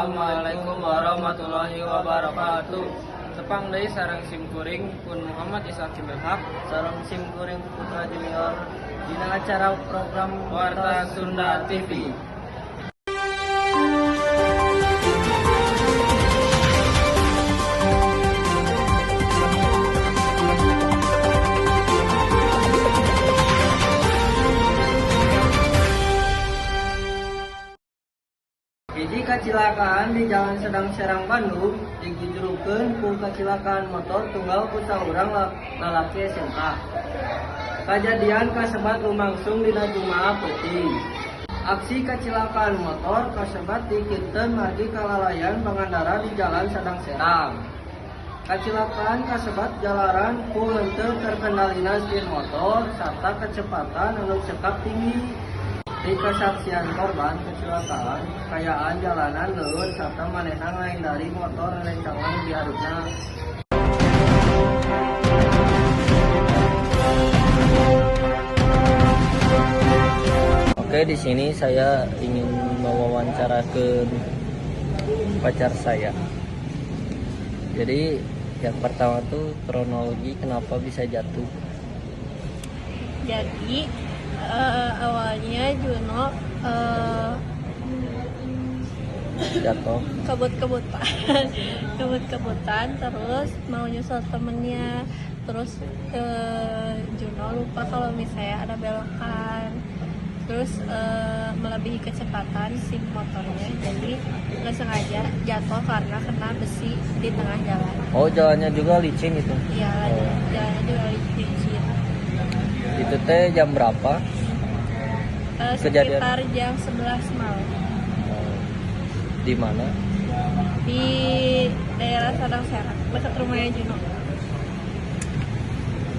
Assalamualaikum warahmatullahi wabarakatuh. Tepang deui sareng sim kuring pun Muhammad Isa Kimilhak sareng sim kuring Putra Junior dina acara program Warta Sunda TV. Hiji kacilakaan di Jalan Sadang Serang, Bandung digujrukeun ku kacilakaan motor tunggal ku saurang lalaki SMA. Kajadian kasebat lumangsung dina Jumaah peuting. Aksi kacilakaan motor kasebat dikinten margi kalalaian pengendara di Jalan Sadang Serang. Kacilakaan kasebat jalaran ku henteu terkendalina setir motor serta kecepatan anu cekap tinggi. Di kesaksian korban kecelakaan, kayaan jalanan leueur serta manehna ngahindari motor rencangan di harupna. Oke, di sini saya ingin mewawancara ke pacar saya. Jadi yang pertama tuh kronologi kenapa bisa jatuh. Jadi awalnya Juno Jatuh. Kebut-kebutan, kebut-kebutan terus mau nyusul temennya, terus Juno lupa kalau misalnya ada belokan, terus melebihi kecepatan si motornya, jadi nggak sengaja jatuh karena kena besi di tengah jalan. Oh, jalannya juga licin itu. Iya, Oh. jalannya juga licin. Itu teh jam berapa? Kejadian. Sekitar jam 11 malam. Oh. Di mana? Di daerah Sadang Serang, dekat rumahnya Juno.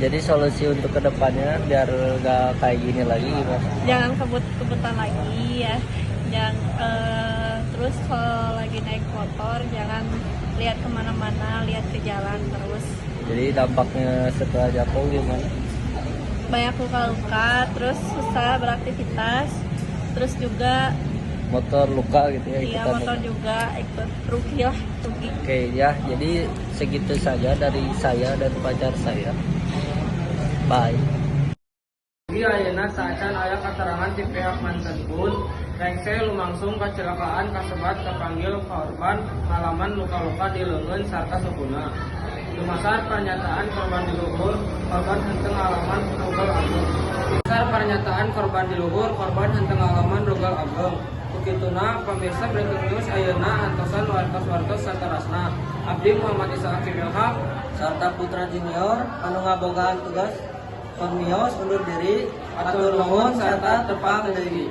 Jadi solusi untuk kedepannya biar gak kayak gini lagi gimana? Jangan kebut-kebutan lagi ya, jangan, terus kalau lagi naik motor jangan lihat kemana-mana, lihat ke jalan terus. Jadi dampaknya setelah jatuh gimana? Banyak luka-luka, terus susah beraktivitas, terus juga Motor luka gitu ya, iya, ikutan motor luka. Juga ikut rugi lah, rugi. Oke ya, jadi segitu saja dari saya dan pacar saya. Bye. Iya, ayeuna saacan aya katerangan ti pihak manten pun rengse lumangsung kecelakaan kasebat kapanggil korban ngalaman luka-luka di leungeun sarta sukuna. Dumasar pernyataan korban di luhur, korban henteu ngalaman rugal ageng. Dumasar pernyataan korban di luhur, korban henteu ngalaman rugal ageng. Kukituna pamirsa, breaking news ayeuna antosan wartos-wartos saterasna. Abdi Muhammad Isa Akimil Haq Serta Putra Junior anu ngabogaan tugas pamios undur diri, Atur nuhun serta tepang deui.